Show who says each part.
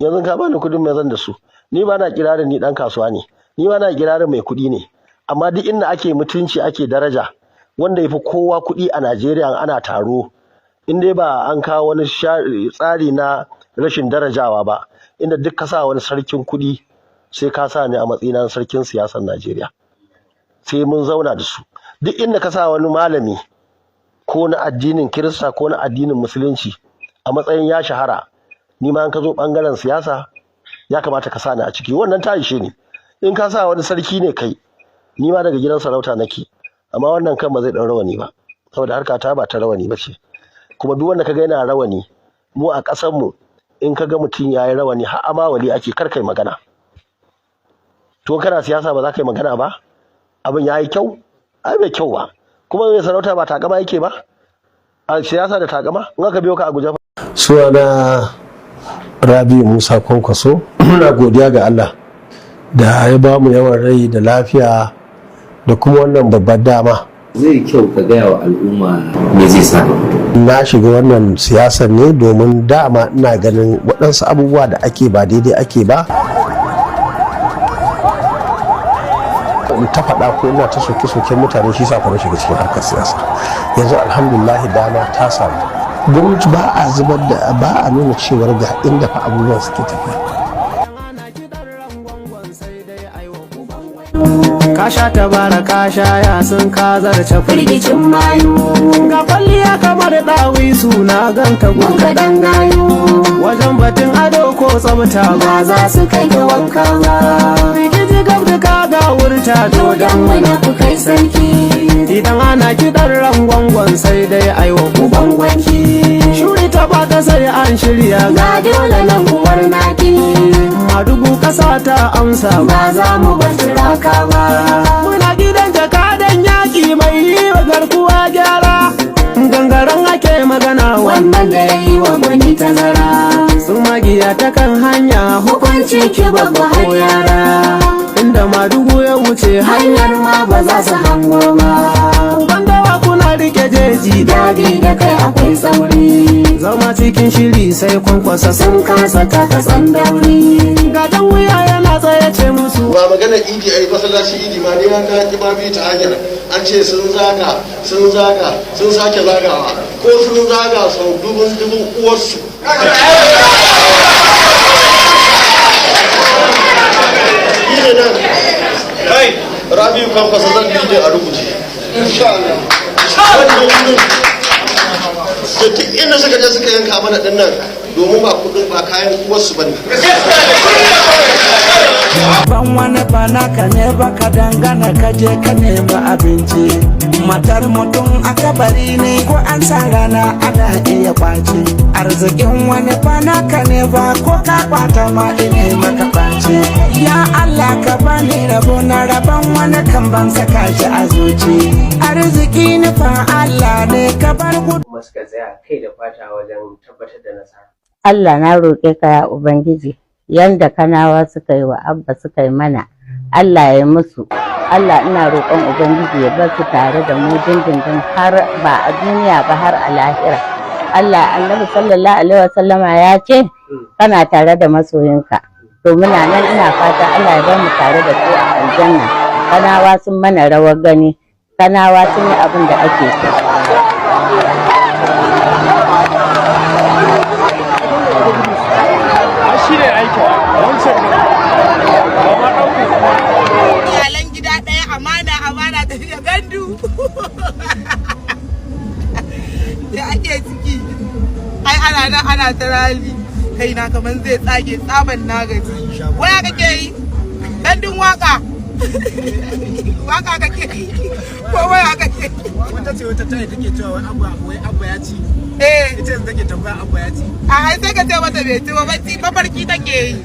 Speaker 1: Yanzu ka bani kuɗin, mai zan da su? Ni ba na kirarin ni ɗan kasuwa ne, ni ba na kirarin mai kuɗi ne, amma duk inda ake mutunci ake daraja, wanda ya fi kowa kuɗi a Najeriya ana taro, in dai ba an kawo wani tsari na rashin darajawa ba, inda duk ka sa wani sarkin kuɗi, sai ka sa ni a matsayin sarkin siyasar Najeriya, sai mun zauna da su. Duk inda ka sa wani malami, ko na addinin Kirista ko na addinin Musulunci, a matsayin ya shahara, ni ma in ka zo bangaren siyasa ya kamata ka sa ni a ciki. Wannan ta ishe ni. In ka sa wani sarki ne kai, ni ma daga gidan sarauta nake, amma wannan kan ba zai ɗau rawani ba, saboda harka ta ba ta rawani ba ce. Kuma duk wanda kaga yana rawani, mu a ƙasar mu in kaga mutum ya yi rawani, har amawali ake, kar kai magana. To kana siyasa ba za ka yi magana ba? Abin ya yi kyau? Ai bai kyau ba. Kuma mai sarauta ba takama yake ba a siyasa? Da takama in aka biyo ka a guje.
Speaker 2: Sunana Rabi Musa Kwankwaso. Muna godiya ga Allah da ya ba mu yawan rai da lafiya da kuma wannan babbar dama.
Speaker 3: Zai kyau ka gaya wa al'umma me zai sa ka fito.
Speaker 2: Na shiga wannan siyasar ne domin dama ina ganin waɗansu abubuwa da ake ba daidai ake ba. In ta faɗa ko ina ta soke-soken mutane, shi sa na shiga cikin harkar siyasa. Yanzu alhamdulillah dama ta samu. Gwamnati ba a zubar da ba, a nuna cewar ga inda fa abubuwan suke tafiya.
Speaker 4: Ka sha tabara, ka sha yasin, ka zarce
Speaker 5: firgicin mayu.
Speaker 4: Ga kwalliya kamar ɗawi suna ganka gun
Speaker 5: kaɗan gayu.
Speaker 4: Wajen batun ado ko tsabta
Speaker 5: ba za su kai ga wanka ba.
Speaker 4: Rikici gab da ka ga wurta to
Speaker 5: dan munafukai sarki.
Speaker 4: Idan ana kiɗan rangwangon, sai dai aiwa uban
Speaker 5: gwanki.
Speaker 4: Shuri ta baka sai an shirya.
Speaker 5: Ga dole nan uwar naki.
Speaker 4: Madugu ƙasa ta amsa.
Speaker 5: Ba za mu bar turaka ba.
Speaker 4: Muna gidan jakadan yaƙi mai yi wa garkuwa gyara. Gangaren ake magana.
Speaker 5: Wannan da ya yi wa gwani tazara.
Speaker 4: Su magiya ta kan hanya.
Speaker 5: Hukunci ki babba har yara.
Speaker 4: Inda Madugu ya wuce,
Speaker 5: hanyar ma ba za su hango ba.
Speaker 4: Uban dawa kuna rike jeji.
Speaker 5: Dadi da kai akwai tsauri.
Speaker 4: Zama cikin shiri sai Kwankwasa.
Speaker 5: Sun kasa taka tsandauri.
Speaker 4: Gajen wuya yana tsaye ce musu.
Speaker 1: Ba magana idi, ai masallaci idi ma ne na ki ma bi ta hanyar. An ce sun zaga, sun zaga, sun sake zagawa, ko sun zaga sau dubun dubun uwarsu. Ni ne nan kai Rabiu Kwankwasa, zan bi a rubuce insha Allah. Wannan wurin da duk inda suka je suka yanka mana din nan, domin ba kudin ba kayan uwarsu bane.
Speaker 4: Ban wani ba naka ne ba, ka dangana ka je ka nemi abinci. Matar mutum a kabari ne, ko an sa rana ana iya kwace. Arzikin wani ba naka ne ba, ko ka kwata ma ine maka ɓace. Ya Allah ka bani rabo na, rabon wani kan ban saka shi a zuci. Arziki nufin Allah ne, ka bar gudu.
Speaker 3: Kuma suka tsaya kai da fata wajen tabbatar da nasara.
Speaker 6: Allah na roƙe ka ya Ubangiji, yanda Kanawa suka yi wa Abba, suka yi mana, Allah ya yi musu. Allah ina roƙon Ubangiji ya bar su tare da mu dindindin, har ba a duniya ba, har a lahira. Allah, Annabi sallallahu alaihi wasallama ya ce kana tare da masoyinka. To muna nan, ina fata Allah ya bar mu tare da su a aljanna. Kanawa sun mana rawar gani, Kanawa sun yi abin da ake so.
Speaker 7: Iyalan gida ɗaya, amana amana, tafiya gandu da ake ciki. Ai ana nan ana ta rally, kaina kamar zai tsage tsaban na gaji. Waya kake yi gandun? Waka waka kake yi ko waya kake yi?
Speaker 8: Wata ce wata tayi take cewa wai Abba, wai Abba ya ci.
Speaker 7: Eh.
Speaker 8: Ita yanzu take tambaya, Abba ya ci?
Speaker 7: A ai sai ka ce mata bai ci ba, bacci mafarki take yi.